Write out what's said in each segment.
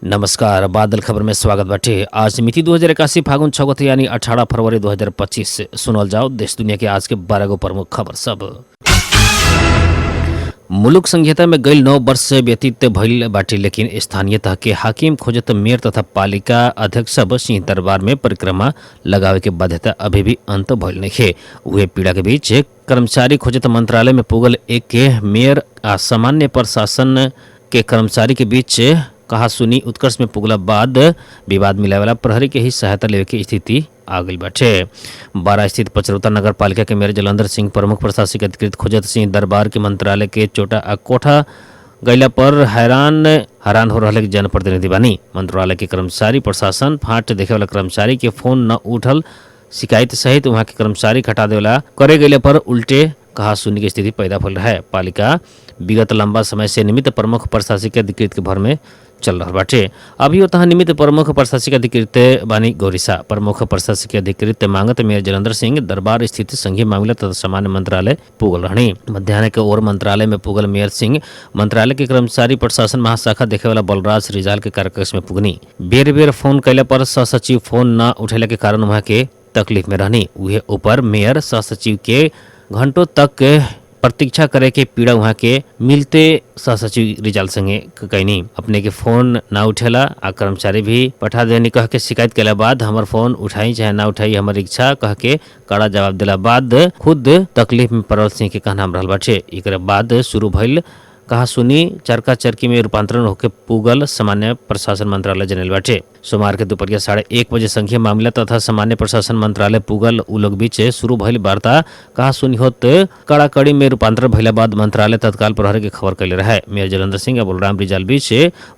नमस्कार, बादल खबर में स्वागत बाटे। आज मिति 2081 फागुन 6 गते यानी 18 फरवरी 2025। सुनल जाओ देश दुनिया के आज के 12 गो प्रमुख खबर सब। मुलुक संहिता में गईल 9 वर्ष से व्यतीत भइल बाटे, लेकिन स्थानीय तह के हाकिम खोजत मेयर तथा पालिका अध्यक्ष सब सिंह दरबार में परिक्रमा लगावे के बाध्यता अभी भी अंत भइल नइखे। उहे पीड़ा के बीच कर्मचारी खोजत मंत्रालय में पुगल एक के मेयर आ सामान्य प्रशासन के कर्मचारी के बीच कहा सुनी उत्कर्ष में पुगला बाद विवाद मिलावेला प्रहरी के ही सहायता लेवे के स्थिति आ गई बाटे। बारा स्थित पचरौता नगर पालिका के मेयर जलंधर सिंह प्रमुख प्रशासनिक अधिकृत खोजत सिंह दरबार के मंत्रालय के चोटा आ कोठा गैला पर हैरान हैरान हो रहल जनप्रतिनिधि बानी। मंत्रालय के कर्मचारी प्रशासन फाट देखे वाला कर्मचारी के फोन न उठल शिकायत सहित वहाँ के कर्मचारी हटा देवला करे गैला पर उल्टे कहा सुनी की स्थिति पैदा भइल रहे। पालिका विगत लंबा समय से निमित्त प्रमुख प्रशासकीय अधिकृत के भर में चल रहा बाटे। अभी उतहाँ निमित्त प्रमुख प्रशासकीय अधिकृत बानी गौरीसा। प्रमुख प्रशासकीय अधिकृत मांगत मेयर जलंधर सिंह दरबार स्थित संघीय मामला तथा सामान्य मंत्रालय पुगल रहनी। मध्यान्ह के ओर मंत्रालय में पुगल मेयर सिंह मंत्रालय के कर्मचारी प्रशासन महाशाखा देखे वाला बलराज रिजाल के कार्यकक्ष में पुगनी। बेर बेर फोन कैला पर सह सचिव फोन न उठेला के कारण वहाँ के तकलीफ में रहनी। उहे ऊपर मेयर सह सचिव के घंटों तक प्रतीक्षा करे के पीड़ा वहाँ के मिलते सह सचिव रिजाल संगे कैनी। अपने के फोन ना उठेला आ कर्मचारी भी पठा देनी कह के शिकायत केला बाद हमर फोन उठाई चाहे ना उठाई हमर इच्छा कह के कड़ा जवाब दिला बाद खुद तकलीफ में पड़ल सिंह के कहना रहल बाटे। एकरे बाद शुरू भइल कहा सुनी चरका चरकी में रूपांतरण होके पुगल सामान्य प्रशासन मंत्रालय जनल बाटे। सोमवार के दोपहरिया 1:30 बजे संघीय मामला तथा सामान्य प्रशासन मंत्रालय पुगल उ लोग बीच शुरू भइल वार्ता कहा सुनी होत कड़ाकड़ी में रूपांतरण भइला बाद मंत्रालय तत्काल प्रहरी के खबर कैले रहे। मेयर जलंधर सिंह आ बलराम रिजाल बीच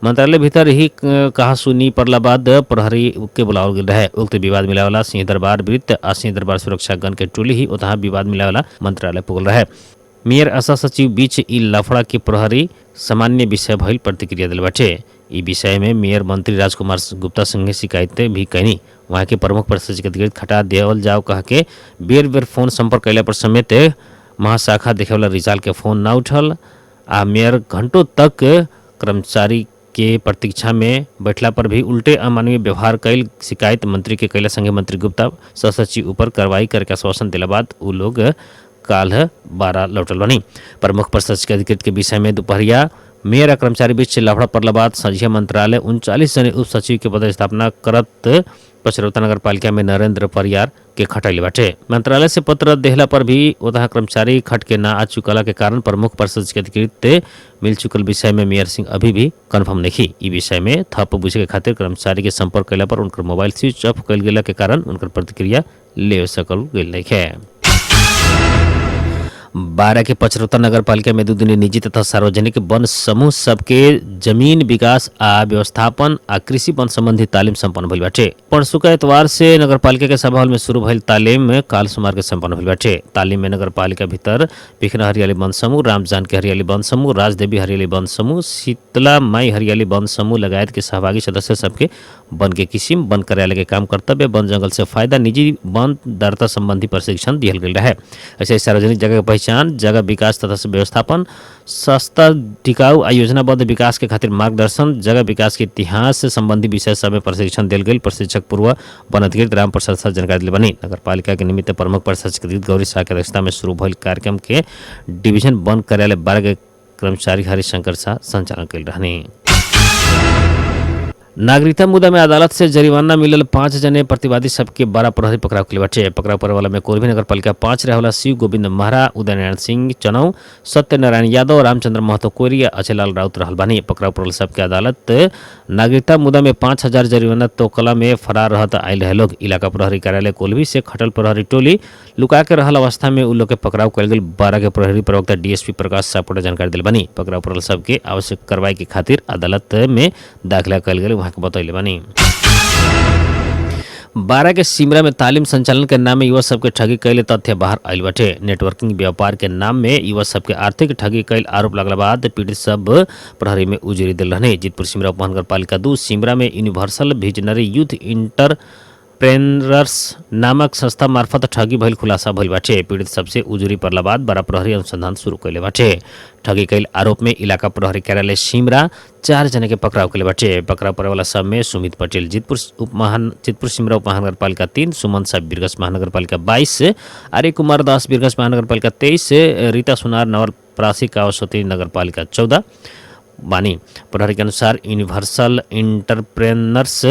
मंत्रालय भीतर ही कहा सुनी पड़ला बाद प्रहरी के बुलावल गेल रहे। उक्त विवाद मिलावला सिंह दरबार वृत्त आ सिंह दरबार सुरक्षा गण के टोली ही उतहाँ विवाद मिलावला मंत्रालय पुगल रहे। मेयर असा सचिव बीच ई लफड़ा के प्रहरी सामान्य विषय भइल प्रतिक्रिया दिल बाटे। ई विषय में मेयर मंत्री राजकुमार गुप्ता संगे शिकायतें भी कैनी। वहाँ के प्रमुख प्रशासनिक अधिकृत खटा देवल जाओ कह के बेर बेर फोन संपर्क कैला पर समेत महाशाखा देखेवाला रिजाल के फोन न उठल आ मेयर घंटों तक कर्मचारी के प्रतीक्षा में बैठला पर भी उल्टे अमानवीय व्यवहार कैल शिकायत मंत्री के कैला संगे मंत्री गुप्ता सह सचिव ऊपर कार्रवाई करके आश्वासन दिला बाद उ लोग काल्ह 12 लौटल बनी। प्रमुख प्रशासकीय अधिकृत के विषय में दोपहरिया मेयर आ कर्मचारी बीच लफड़ा पड़ला बाद संझिया मंत्रालय 39 जने उप सचिव के पद स्थापना करत पचरौता नगर पालिका में नरेंद्र परियार के खटैले बाटे। मंत्रालय से पत्र देहला पर भी उतहाँ कर्मचारी खट के ना आ चुकला के कारण प्रमुख प्रशासकीय अधिकृत मिल चुकल विषय में मेयर सिंह अभी भी कंफर्म नहीं। ई विषय में थप बुझे के खातिर कर्मचारी के संपर्क कैला पर उनकर मोबाइल स्विच ऑफ कैल गेला के कारण उनकर प्रतिक्रिया ले सकल गेल नहीं है। 12 के पचरौता नगर पालिका में 2 दिनी निजी तथा सार्वजनिक वन समूह सबके जमीन विकास आ व्यवस्थापन आ कृषि वन संबंधी तालीम संपन्न भइल बाटे। परसुका एतवार से नगर पालिका के सभा हॉल में शुरू भइल तालीम में काल सोमवार के संपन्न भइल बाटे। तालीम में नगर पालिका भीतर पिखना हरियाली वन समूह, राम जानकी हरियाली वन समूह, राजदेवी हरियाली वन समूह, शीतला माई हरियाली वन समूह लगायत के सहभागी सदस्य सबके वन के किसिम, वन कार्यालय के काम कर्तव्य, वन जंगल से फायदा, निजी वन दर्ता संबंधी प्रशिक्षण दिहल गेल रहे। ऐसे ही सार्वजनिक जगह के पहचान, जगह विकास तथा व्यवस्थापन, सस्ता टिकाऊ आ योजनाबद्ध विकास के खातिर मार्गदर्शन, जगह विकास के इतिहास से संबंधी विषय सब में प्रशिक्षण दिल गेल प्रशिक्षक पूर्व वन अधिकृत राम प्रसाद शाह जानकारी दिले बनी। नगरपालिका के निमित्त प्रमुख प्रशासक अधिकृत गौरी शाह के अध्यक्षता में शुरू भइल कार्यक्रम के डिवीजन वन कार्यालय 12 के कर्मचारी हरिशंकर शाह संचालन कैल रहनी। नागरिकता मुद्दा में अदालत से जरिमाना मिलल 5 जने प्रतिवादी सबके 12 प्रहरी पकड़ाव के बाटे। पकड़ाव पड़े वाला में कोरबी नगर पालिका 5 रहे शिव गोविंद महरा, उदयनारायण सिंह चनौ, सत्यनारायण यादव, रामचंद्र महतो कोरी, अचेलाल राउत रहल बानी। पकड़ाव पड़ल सबके अदालत नागरिकता मुद्दा में 5000 जरिमाना तोकला में फरार रहत आयल रहे लोग। इलाका प्रहरी कार्यालय कोलवी से खटल प्रहरी टोली लुका के रहल अवस्था में उ लोग के पकड़ाव कयल गेल 12 के प्रहरी प्रवक्ता डीएसपी प्रकाश सापकोटा जानकारी दिल बानी। पकड़ाव पड़ल सबके आवश्यक कार्रवाई के खातिर अदालत में दाखिला कयल गेल वहाँ के बतैले बानी। 12 के सिमरा में तालीम संचालन के नाम में युवा सबके ठगी कैले तथ्य बाहर आयल बाटे। नेटवर्किंग व्यापार के नाम में युवा सबके आर्थिक ठगी कैल आरोप लगला बाद पीड़ित सब प्रहरी में उजुरी दिल रहने। जितपुर सिमरा उपमहानगर पालिका 2 सिमरा में universal visionary youth inter entrepreneurs नामक संस्था मार्फत ठगी भइल खुलासा भइल बाटे। पीड़ित सबसे उजुरी परला बाद बड़ा प्रहरी अनुसंधान शुरू कैले बाटे। ठगी कैल आरोप में इलाका प्रहरी कार्यालय सिमरा 4 जना के पकड़ाव कैले बाटे। पकड़ाव परे वाला सब में सुमित पटेल जितपुर जितपुर सिमरा उपमहानगरपालिका 3, सुमन साहब बिरगंज महानगरपालिका 22, आर्य कुमार दास बिरगंज महानगरपालिका 23, रीता सुनार नवलपरासी कावासोती नगरपालिका 14 बानी। प्रहरी के अनुसार यूनिवर्सल इंटरप्रेनर्स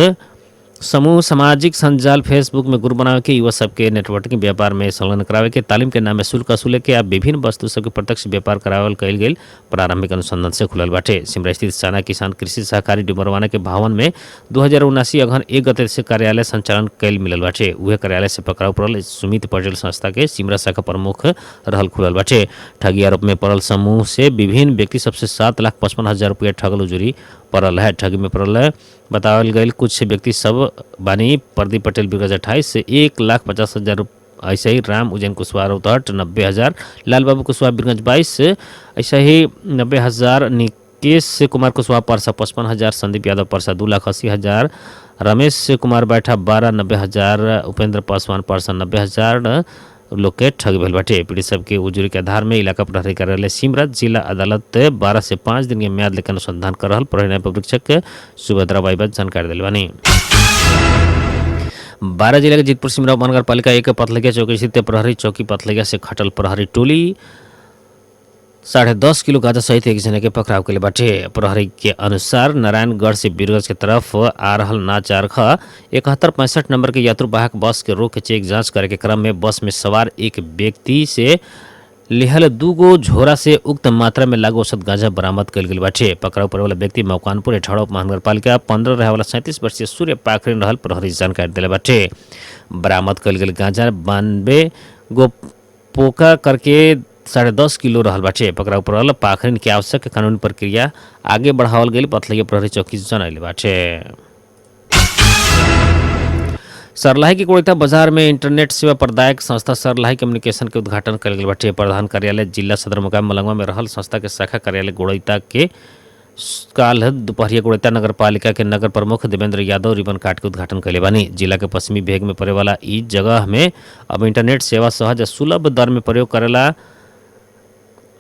समूह सामाजिक संजाल फेसबुक में ग्रुप बनावे के युवा सबके नेटवर्किंग व्यापार में संलग्न करावे के तालीम के नाम में शुल्क वसूले के आ विभिन्न वस्तु सबके प्रत्यक्ष व्यापार करावल कयल गेल प्रारंभिक अनुसंधान से खुलल बाटे। सिमरा स्थित साना किसान कृषि सहकारी डुमरवाना के भवन में 2079 अगहन 1 गते से कार्यालय संचालन कयल मिलल बाटे। उहे कार्यालय से पकड़ाव पड़ल सुमित पटेल संस्था के सिमरा शाखा प्रमुख रहल खुलल बाटे। ठगी आरोप में पड़ल समूह से विभिन्न व्यक्ति सबसे 7,55,000 रुपया ठगल उजुरी पड़ल है। ठगी में पड़ल है बतावल गई कुछ व्यक्ति सब बानी प्रदीप पटेल बिगज 28 से 1,50,000, ऐसे ही राम उज्जैन कुशवाहा रौतहट 90,000, लाल बाबू कुशवाहा बिरगंज 22 ऐसे ही 90,000, निकेश कुमार कुशवाहा परसा 55,000, संदीप यादव परसा 2,80,000, रमेश कुमार बैठा 12 90,000, उपेंद्र पासवान परसा 90,000 लोग के ठग भेल बाटे। पीड़ित सबके उजुरी के आधार में इलाका प्रहरी कार्यालय सिमरा जिला अदालत 12 से 5 दिन के म्याद लेकर अनुसंधान कर रहल प्रहरी नायब परीक्षक सुभद्रा बाईबा जानकारी दिल बानी। 12 जिला के जितपुर सिमरा उपमहानगरपालिका 1 पथलगिया चौकी स्थित प्रहरी चौकी पथलगिया से खटल प्रहरी टोली 10.5 किलो गांजा सहित एक जना के पकड़ाव के बाटे। प्रहरी के अनुसार नारायणगढ़ से बीरगंज के तरफ आ रहल ना 4 ख 7165 नंबर के यात्रु वाहक बस के रोक के चेक जांच करे के क्रम में बस में सवार एक व्यक्ति से लिहल 2 झोरा से उक्त मात्रा में लागू औषध गांजा बरामद कल गेल बाटे। पकड़ाव पड़े वाला व्यक्ति मकवानपुर एठौड़ा उपमहानगरपालिका 15 रहे वाला 37 वर्षीय सूर्य पाखरिन रहल प्रहरी जानकारी दिले बाटे। बरामद कल गेल गांजा 92 गो पोका करके 10.5 किलो रहल बाटे। पकड़ाव पड़ल पाखरिन के आवश्यक कानूनी प्रक्रिया आगे बढ़ावल गेल पथलगिया प्रहरी चौकी जनैले बाटे। सरलाही के कोड़िता बाजार में इंटरनेट सेवा प्रदायक संस्था सरलाही कम्युनिकेशन के उद्घाटन कयल गेल बाटे। प्रधान कार्यालय जिला सदरमुकाम मलंगवा में रहल संस्था के शाखा कार्यालय गोड़ैता के काल दोपहरिया गोड़ैता नगर पालिका के नगर प्रमुख देवेंद्र यादव रिबन काट के उद्घाटन कैले बानी। जिला के पश्चिमी भेग में पड़े वाला ई जगह में अब इंटरनेट सेवा सहज आ सुलभ दर में प्रयोग करेला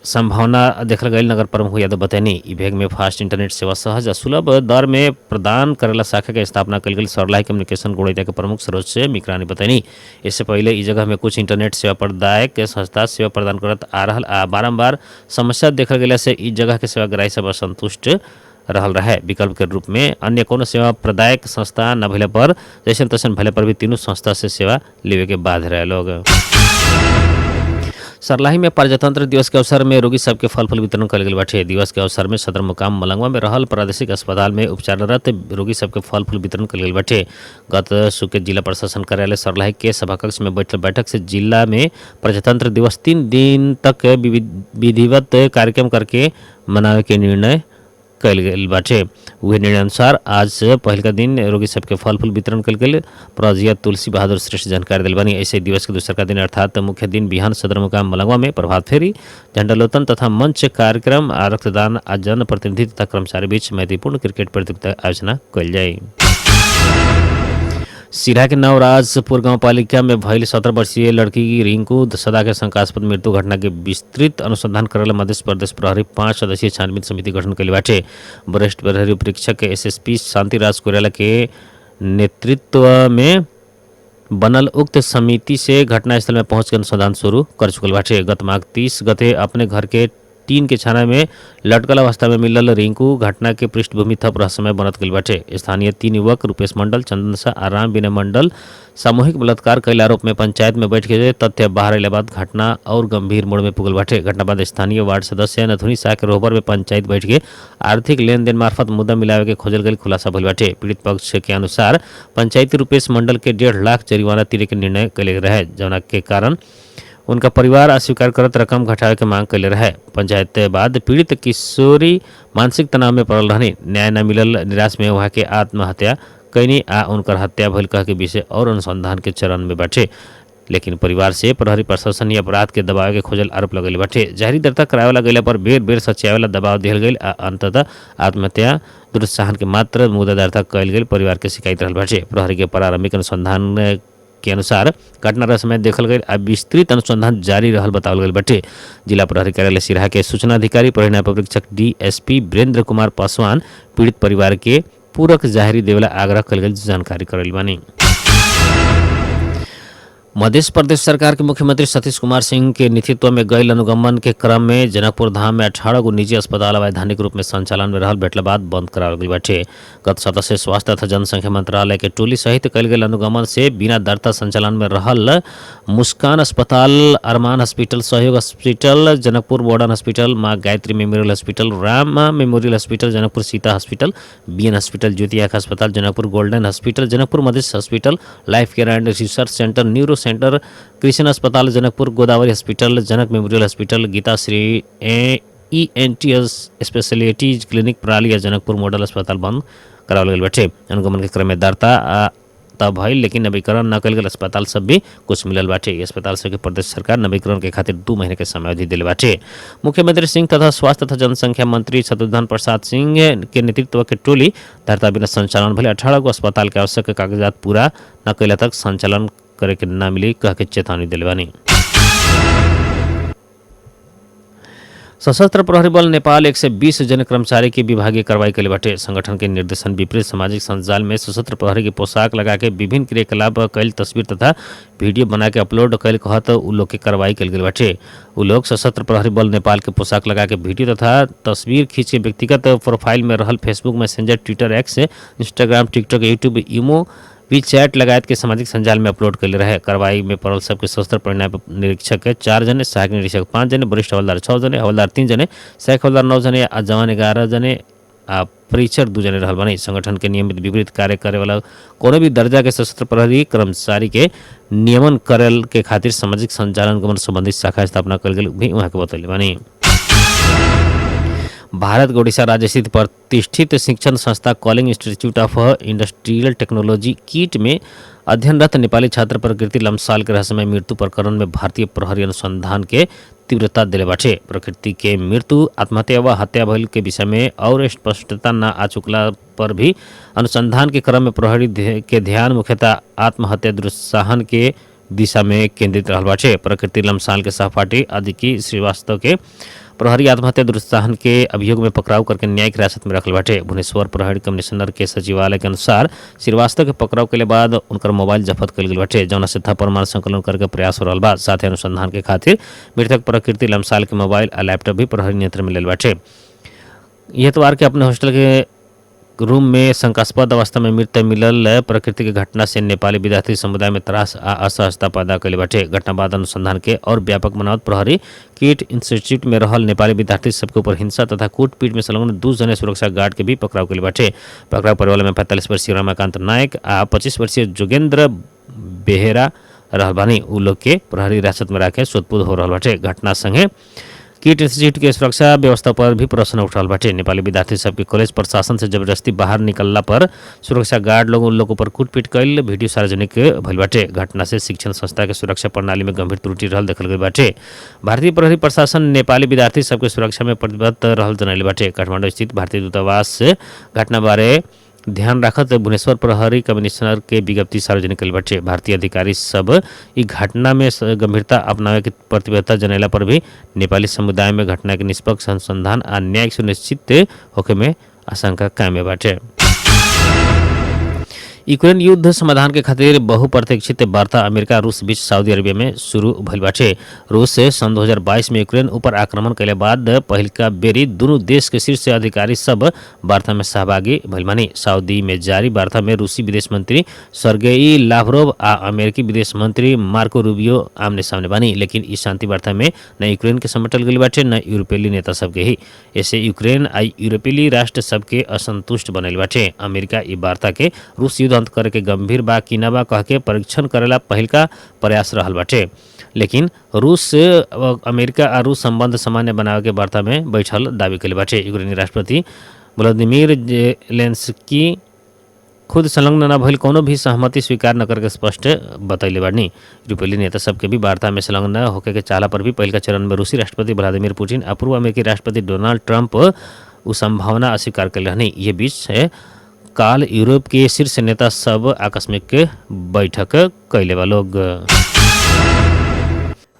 संभावना देखल गई नगर प्रमुख यादव बतैनी। ई भेग में फास्ट इंटरनेट सेवा सहज आ सुलभ दर में प्रदान करेला शाखा के स्थापना कल गेल सरलाही कम्युनिकेशन गोड़ैता के प्रमुख सरोज मिकरानी बतैनी। इससे पहले ई जगह में कुछ इंटरनेट सेवा प्रदायक संस्था सेवा प्रदान करत आ रहल आ बारम्बार समस्या देखल गेला से ई जगह के सेवाग्राही सब असंतुष्ट रहल रहे। विकल्प के रूप में अन्य कोनो सेवा प्रदायक संस्था न भइला पर जैसन तैसन भले पर भी तीनों संस्था से सेवा लेवे के बाध्य रहे लोग। सरलाही में प्रजातंत्र दिवस के अवसर में रोगी सबके फल फूल वितरण कयल गेल बाटे। दिवस के अवसर में सदर मुकाम मलंगवा में रहल प्रादेशिक अस्पताल में उपचाररत रोगी सबके फल फूल वितरण कयल गेल बाटे। गत सुके जिला प्रशासन कार्यालय सरलाही के सभाकक्ष में बैठल बैठक से जिला में प्रजातंत्र दिवस 3 दिन तक विधिवत कार्यक्रम करके मनावे के निर्णय कयल गेल बाटे। उहे निर्णय अनुसार आज पहिलका दिन रोगी सबके फल फूल वितरण कयल गेल प्रजिया तुलसी बहादुर श्रेष्ठ जानकारी दिल बानी। ऐसे दिवस के दूसरका दिन अर्थात मुख्य दिन बिहान सदरमुकाम मलंगवा में प्रभात फेरी, झंडोत्तोलन तथा मंच कार्यक्रम आ रक्तदान आ जनप्रतिनिधि तथा कर्मचारी बीच मैत्रीपूर्ण क्रिकेट प्रतियोगिता आयोजना कयल जाई। सिरहा के नवराजपुर गांवपालिका में भइल 17 वर्षीय लड़की रिंकू सदा के शंकास्पद मृत्यु घटना के विस्तृत अनुसंधान करेला मध्य प्रदेश प्रहरी 5 सदस्यीय छानबीन समिति गठन कैले बाटे। वरिष्ठ प्रहरी उपरीक्षक एसएसपी शांतिराज कोइराला के नेतृत्व में बनल उक्त समिति से घटनास्थल में पहुंच के अनुसंधान शुरू कर चुकल बाटे। गत माघ 30 गते अपने घर के टीन के छाना में लटकल अवस्था में मिलल रिंकू घटना के पृष्ठभूमि थप रहस्यमय बनत गेल बाटे। स्थानीय 3 युवक रूपेश मंडल, चंदन शाह आ राम विनय मंडल सामूहिक बलात्कार कैल आरोप में पंचायत में बैठ के तथ्य बाहर अयला बाद घटना और गंभीर मोड़ में पुगल बाटे। घटना बाद स्थानीय वार्ड सदस्य नथुनी शाह के रोहबर में पंचायत बैठ के आर्थिक लेन देन मार्फत मुद्दा मिलावे के खोजल गई खुलासा भइल बाटे। पीड़ित पक्ष के अनुसार पंचायती रूपेश मंडल के 1.5 लाख जरिमाना तिरे के निर्णय कैले रहे, जौना के कारण उनका परिवार अस्वीकार करत रकम घटावे के मांग कैले रहे। पंचायत बाद पीड़ित किशोरी मानसिक तनाव में पड़ल रहनी। न्याय न मिलल निराश में वहाँ के आत्महत्या कैनी आ उनकर हत्या भइल कह के विषय और अनुसंधान के चरण में बाटे। लेकिन परिवार से प्रहरी प्रशासन अपराध के दबाव के खोजल आरोप लगल बाटे। जाहिरी दर्ता करावेला गइला पर बेर बेर सच्यावेला दबाव दिहल गइल आ अंततः आत्महत्या दुरुत्साहन के मात्र मुद्दा दर्ता कयल गेल परिवार के शिकायत रहल बाटे। प्रहरी के प्रारंभिक अनुसंधान के अनुसार घटना के समय देखल गई आ विस्तृत अनुसंधान जारी रहल बतावल गई बाटे। जिला प्रहरी कार्यालय सिराहा के सूचना अधिकारी प्रहरी नायब परीक्षक डीएसपी वीरेंद्र कुमार पासवान पीड़ित परिवार के पूरक जाहिरी देवेला आग्रह कयल गेल जानकारी करल बानी। मध्य प्रदेश सरकार के मुख्यमंत्री सतीश कुमार सिंह के नेतृत्व में गईल अनुगमन के क्रम में जनकपुर धाम में 18 गो निजी अस्पताल अवैधानिक रूप में संचालन में रहल भेटला बाद बंद करावल गेल बाटे। गत सप्ताह से स्वास्थ्य तथा जनसंख्या मंत्रालय के टोली सहित कयल गेल अनुगमन से बिना दर्ता संचालन में रहल मुस्कान अस्पताल, Arman hospital, Sahyog hospital, Janakpur modern hospital, Maa Gayatri memorial hospital, Rama memorial hospital, Janakpur Sita hospital, BN hospital, Jyoti आँखा अस्पताल, Janakpur golden hospital, Janakpur Madhesh hospital, life care and research centre, neuro centre, Krishna अस्पताल Janakpur, Godavari hospital, Janak memorial hospital, Geetashree ENT speciality clinic प्रणाली आ Janakpur model अस्पताल बंद करावल गेल बाटे। अनुगमन के क्रम में दर्ता तब भइल, लेकिन नवीकरण न कयल गेल अस्पताल सब भी कुछ मिलल बाटे। ई अस्पताल सबके प्रदेश सरकार नवीकरण के खातिर 2 महीने के समयावधि दिले बाटे। मुख्यमंत्री सिंह तथा स्वास्थ्य तथा जनसंख्या मंत्री शत्रुघ्न प्रसाद सिंह के नेतृत्व के टोली दर्ता बिना संचालन भले 18 गो अस्पताल के आवश्यक कागजात पूरा न कैला तक संचालन करे के ना मिली कह के चेतावनी दिले बानी। सशस्त्र प्रहरी बल नेपाल 120 जन कर्मचारी के विभागीय कार्रवाई के बाटे। संगठन के निर्देशन विपरीत सामाजिक संजाल में सशस्त्र प्रहरी के पोशाक लगा के विभिन्न क्रियाकलाप कैल तस्वीर तथा वीडियो बना के अपलोड कैल कहत उ लोग के कार्रवाई कल गेल बाटे। उ लोग सशस्त्र प्रहरी बल नेपाल के पोशाक लगा के वीडियो तथा तस्वीर खींच के व्यक्तिगत प्रोफाइल में रहल Facebook, messenger, Twitter, X, Instagram, TikTok, YouTube, imo, WeChat लगायत के सामाजिक संजाल में अपलोड कैले रहे। कार्रवाई में पड़ल सबके सशस्त्र परिणाम निरीक्षक 4 जने, सहायक निरीक्षक 5 जने, वरिष्ठ हवलदार 6 जने, हवलदार 3 जने, सहायक हवलदार 9 जने आ जवान 11 जने आ परिचर 2 जने रहल बानी। संगठन के नियमित विपरीत कार्य करे वाला कोनो भी दर्जा के सशस्त्र प्रहरी कर्मचारी के नियमन करल के खातिर सामाजिक संचालन गमन संबंधी शाखा स्थापना कल गेल भी वहाँ के बतैले बानी। भारत के ओडिशा राज्य स्थित प्रतिष्ठित शिक्षण संस्था Kalinga institute of industrial technology KIIT में अध्ययनरत नेपाली छात्र प्रकृति लम्साल के रहस्यमय मृत्यु प्रकरण में भारतीय प्रहरी अनुसंधान के तीव्रता दिले बाटे। प्रकृति के मृत्यु आत्महत्या व हत्या भइल के विषय में और स्पष्टता न आ चुकला पर भी अनुसंधान के क्रम में प्रहरी के ध्यान मुख्यतः आत्महत्या दुस्साहन के दिशा में केंद्रित रहल बाटे। प्रकृति लम्साल के सहपाठी अदिति श्रीवास्तव के प्रहरी आत्महत्या दुरुत्साहन के अभियोग में पकड़ाव करके न्यायिक हिरासत में रखल बाटे। भुवनेश्वर प्रहरी कमिश्नर के सचिवालय के अनुसार श्रीवास्तव के पकड़ाव के बाद उनकर मोबाइल जब्त कल गेल बाटे, जौना से थप प्रमाण संकलन करके प्रयास हो रहल बा। साथ ही अनुसंधान के खातिर मृतक प्रकृति लम्साल के मोबाइल आ लैपटॉप भी प्रहरी नियंत्रण में लेल बाटे। एतवार के अपने हॉस्टल के रूम में शंकास्पद अवस्था में मृत मिलल प्रकृति के घटना से नेपाली विद्यार्थी समुदाय में त्रास आ असहजता पैदा कैले बाटे। घटना बाद अनुसंधान के और व्यापक बनावत प्रहरी कीट इंस्टीट्यूट में रहल नेपाली विद्यार्थी सबके ऊपर हिंसा तथा कूटपीट में संलग्न 2 जने सुरक्षा गार्ड के भी पकड़ाव कैले बाटे। पकड़ाव परिवार में 45 वर्षीय रमाकांत नायक आ 25 वर्षीय जोगेंद्र बेहेरा रहल बानी। उ लोग के प्रहरी हिरासत में राखे सोधपुध हो रहल बाटे। घटना संगे कीट इंस्टीट्यूट के सुरक्षा व्यवस्था पर भी प्रश्न उठल बाटे। नेपाली विद्यार्थी सबके कॉलेज प्रशासन से जबरदस्ती बाहर निकलला पर सुरक्षा गार्ड लोग उन लोगों पर कूटपीट कैल वीडियो सार्वजनिक भइल बाटे। घटना से शिक्षण संस्था के सुरक्षा प्रणाली में गंभीर त्रुटि रहल देखल गेल बाटे। भारतीय प्रहरी प्रशासन नेपाली विद्यार्थी सबके सुरक्षा में प्रतिबद्ध रहल जनैले बाटे। काठमाडौँ स्थित भारतीय दूतावास घटना बारे ध्यान राखत भुवनेश्वर प्रहरी कमिश्नर के विज्ञप्ति सार्वजनिक कइल बाटे। भारतीय अधिकारी सब ई घटना में गंभीरता अपनावे के प्रतिबद्धता जनैला पर भी नेपाली समुदाय में घटना के निष्पक्ष अनुसंधान आ न्याय सुनिश्चित होखे में आशंका कायम बाटे। यूक्रेन युद्ध समाधान के खातिर बहुप्रतीक्षित वार्ता अमेरिका रूस बीच सऊदी अरबिया में शुरू भइल बाटे। रूस से सन 2022 में यूक्रेन ऊपर आक्रमण कैले बाद पहिलका बेरी दुनू देश के शीर्ष अधिकारी सब वार्ता में सहभागी भइल बानी। सऊदी में जारी वार्ता में रूसी विदेश मंत्री सर्गेई लावरोव आ अमेरिकी विदेश मंत्री मार्को रूबियो आमने सामने बानी, लेकिन इस शांति वार्ता में न यूक्रेन के समेटल गेल बाटे न यूरोपीय नेता सबके ही। ऐसे यूक्रेन आ यूरोपीय राष्ट्र सबके असंतुष्ट बनल बाटे। अमेरिका ई वार्ता के रूस युद्ध अंत करे के गंभीर बा कि न बा कह के परीक्षण करेला पहिलका प्रयास रहल बाटे, लेकिन रूस अमेरिका आ रूस संबंध सामान्य बनावे के वार्ता में बैठल दावी कैले बाटे। यूक्रेनी राष्ट्रपति व्लादिमीर जेलेंस्की खुद संलग्न न भइल कोनो भी सहमति स्वीकार न करके स्पष्ट बतैले बानी। यूरोपीय नेता सबके भी वार्ता में संलग्न होके के चाहला पर भी पहिलका चरण में रूसी राष्ट्रपति व्लादिमीर पुतिन आ पूर्व अमेरिकी राष्ट्रपति डोनाल्ड ट्रंप उ संभावना अस्वीकार कैले रहनी। ये बीच काल यूरोप के शीर्ष नेता सब आकस्मिक बैठक कैले बा लोग।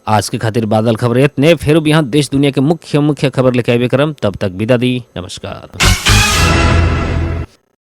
आज के खातिर बादल खबर इतने। फिर यहाँ देश दुनिया के मुख्य मुख्य खबर लेके आबे करम, तब तक विदा दी, नमस्कार।